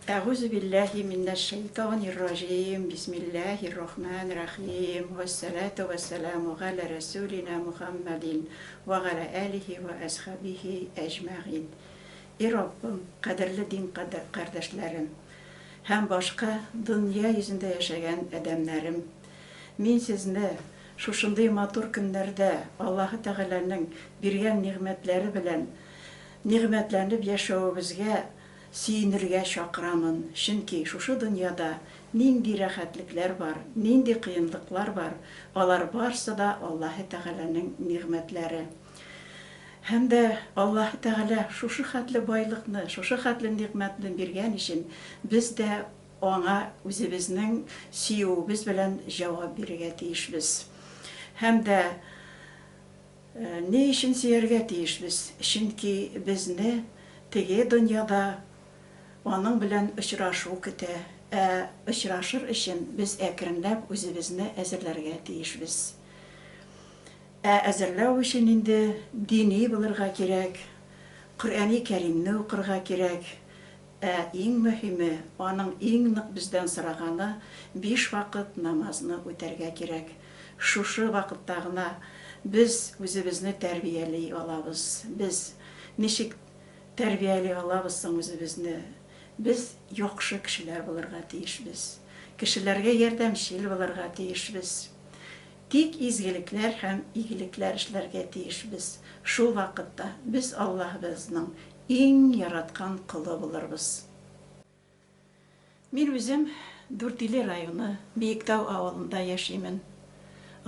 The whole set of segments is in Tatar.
Әгузе билләһи миннәш-шәйтанир раҗим, бисмилләһир рахманир рахим, вәссәлату вәссәламу галә рәсүлинә Мухаммадин вә галә әлихи вә әсхабихи әҗмәгыйн. И Раббым, кадерле дин кардәшләрем һәм башка дөнья йөзендә яшәгән адәмнәрем! Мин сезне шушындый матур көннәрдә Аллаһы Тәгаләнең биргән нигъмәтләре белән нигъмәтләнеп яшәвебезгә сөенергә чакырамын, чөнки шушы дөньяда нинди рәхәтлекләр бар, нинди кыенлыклар бар, алар барсы да Аллаһы Тәгаләнең нигъмәтләре. Һәм дә Аллаһы Тәгалә шушы хәтле байлыкны, шушы хәтле нигъмәтне биргән өчен без дә Аңа үзебезнең сөюебез белән җавап бирергә тиешбез. Һәм дә ни өчен сөяргә тиешбез? Чөнки безне теге дөньяда Аның белән очрашу көтә. Ә очрашыр өчен без әкренләп үзебезне әзерләргә тиешбез. Ә әзерләү өчен инде дини булырга кирәк, Коръәни Кәримне укырга кирәк, Ә иң мөһиме, аның иң нык бездән сораганы, биш вакыт намазны үтәргә кирәк. Шушы вакытта гына без үзебезне тәрбияли алабыз. Без ничек тәрбияли алабыз соң үзебезне? Без яхшы кешеләр булырга тиешбез. Кешеләргә ярдәмчел булырга тиешбез. Тик изгелекләр һәм игелекләр эшләргә тиешбез. Шул вакытта без Аллаһыбызның Иң яраткан колы булырбыз. Мин үзем Дүртөйле районы Биектау авылында яшимен.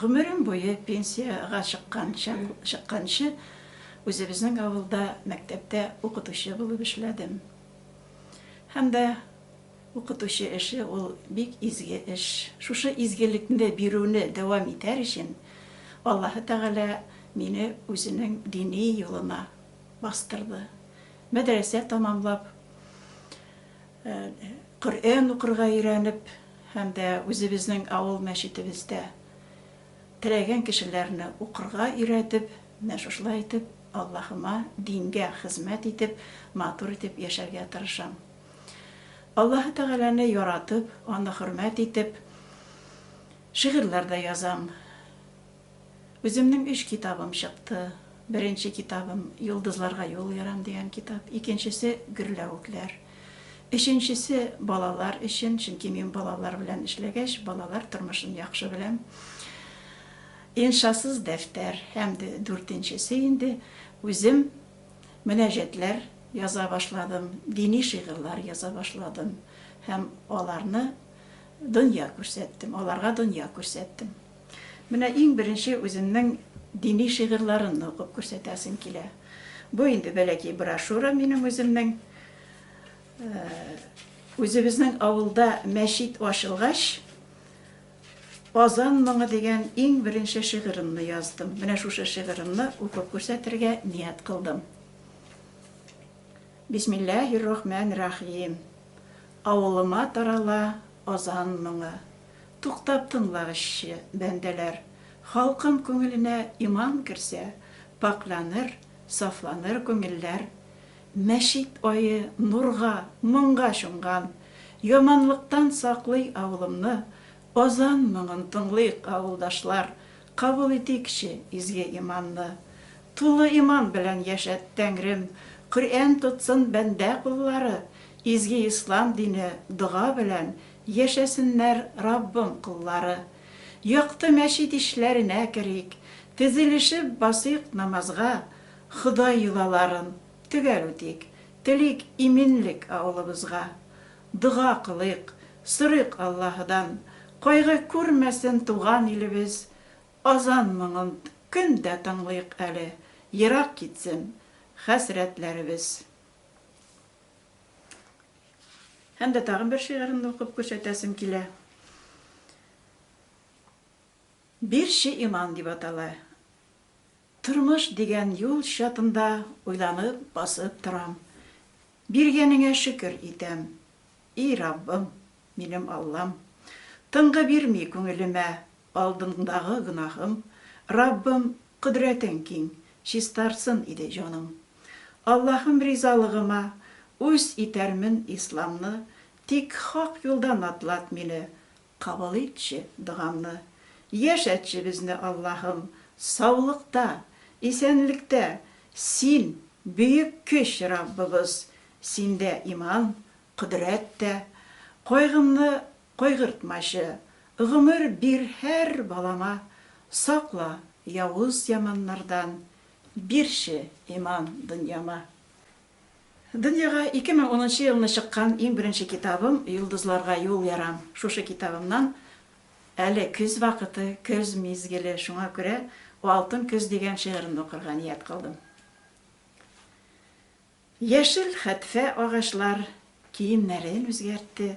Гомерем буе пенсиягә чыкканчы үзебезнең авылда мәктәптә укытучы булып эшләдем. Һәм дә укытучы эше ул бик изге эш. Шушы изгелекне бирүне дәвам итәр өчен Аллаһы Тәгалә мине үзенең дини юлына бастырды. Мәдрәсә тәмамлап, Коръән укырга өйрәнеп һәм дә үзебезнең авыл мәчетебездә теләгән кешеләрне укырга өйрәтеп, менә шушылай итеп Аллаһыма, дингә хезмәт итеп, матур итеп яшәргә тырышам. Аллаһы Тәгаләне яратып, аны хөрмәт итеп, шигырьләр дә язам. Үземнең өч китабым чыкты. Беренче китабым Йолдызларга юл ярам дигән китап, икенчесе Гөрләвекләр. Өченчесе балалар өчен, чөнки мин балалар белән эшләгәч, балалар тормышын яхшы беләм. Иншасыз дәфтәр һәм дә дүртенчесе инде үзем мөнәҗәтләр яза башладым, дини шигырьләр яза башладым һәм аларны дөнья күрсәттем, аларга дөнья күрсәттем. Менә иң беренче үземнең дини шигырьләремне укып күрсәтәсем килә. Бу инде бәләкәй брошюра минем үземнең. Үзебезнең авылда мәчет ачылгач, Азан моңы дигән иң беренче шигыремне яздым. Менә шушы шигыремне укып күрсәтергә ният кылдым. Бисмиллаһир-рахмәнир-рахим. Авылыма тарала азан моңы. Туктап тыңлагызчы, бәндәләр, Халкым күңеленә иман керсә, Пакьланыр, сафланыр күңелләр. Мәчет ае нурга, моңга чумган, Яманлыктан саклый авылымны. Азан моңын тыңлыйк, авылдашлар, Кабул итикче изге иманны. Тулы иман белән яшәт, Тәңрем, Коръән тотсын бәндә куллары, Изге ислам дине дога белән Яшәсеннәр Раббым коллары. Якты мәчет ишләренә керик, Тезелешеп басыйк намазга, Ходай йолаларын төгәл үтик, Телик иминлек авылыбызга. Дога кылыйк, сорыйк Аллаһыдан, Кайгы күрмәсен туган илебез, Азан моңын көн дә тыңлыйк әле, Ерак китсен хәсрәтләребез. Һәм дә тагын бер шигыремне укып күрсәтәсем килә. Бирче иман дип атала. Тормыш дигән юл чатында уйланып басып торам. Биргәнеңә шөкер итәм. И Раббым, минем Аллам. Тынгы бирми күңелемә алдыңдагы гөнаһым. Раббым, кодрәтең киң, чистарсын иде җаным. Аллаһым ризалыгыма үз итәрмен исламны, Тик хак юлдан атлат мине, Кабул итче догамны. Яшәтче безне, Аллаһым, саулыкта, исәнлектә, Син, бөек көч, Раббыбыз, Синдә иман, кодрәт тә. Кайгымны кайгыртмачы, гомер бир һәр балама, Сакла явыз яманнардан, бирче иман дөньяма. Дөньяга 2010 нчы елны чыккан иң беренче китабым Йолдызларга юл ярам. Шушы китабымнан әле көз вакыты, көз мизгеле, шуңа күрә Алтын көз дигән шигыремне укырга ният кылдым. Яшел хәтфә агачлар киемнәрен үзгәртте.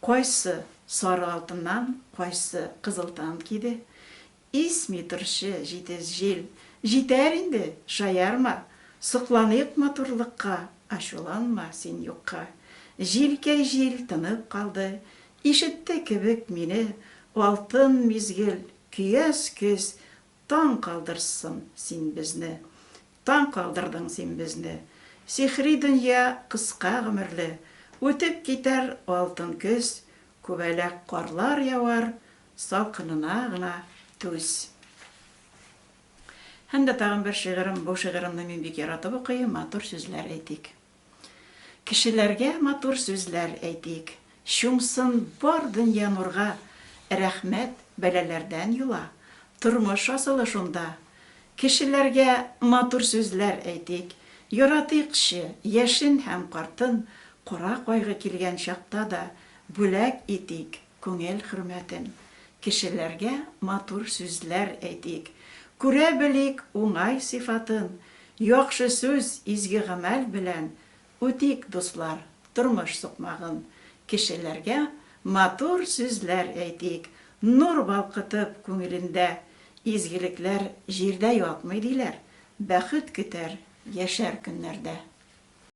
Кайсы сары алтыннан, кайсы кызылдан киде. Исми торчы, җитез җил, Җитәр инде, шаярма! Сокланыйк матурлыкка, Ачуланма син юкка. Җилкәй җил тынып калды, Ишетте кебек мине, Алтын мизгел, көяз көз, Таң калдырсын син безне. Таң калдырдың син безне. Сихри дөнья кыска гомерле, Үтеп китәр алтын көз, Күбәләк карлар явар, Салкынына гына түз. Һәм дә тагын бер шигырем, бу шигыремне мин бик яратып укыйм, матур сүзләр әйтик. Кешеләргә матур сүзләр әйтик, Чумсын бар дөнья нурга, Рәхмәт бәлаләрдән юла, Тормыш асылы шунда. Кешеләргә матур сүзләр әйтик, Яратыйкчы яшен һәм картын, Кара кайгы килгән чакта да, Бүләк итик Күңел хөрмәтен. Кешеләргә матур сүзләр әйтик. Күрә белик уңай сыйфатын. Яхшы сүз, изге гамәл белән Үтик, дуслар, тормыш сукмагын. Кешеләргә матур сүзләр әйтик, Нур балкытып күңелендә. Изгелекләр җирдә ятмый, диләр, Бәхет көтәр яшәр көннәрдә.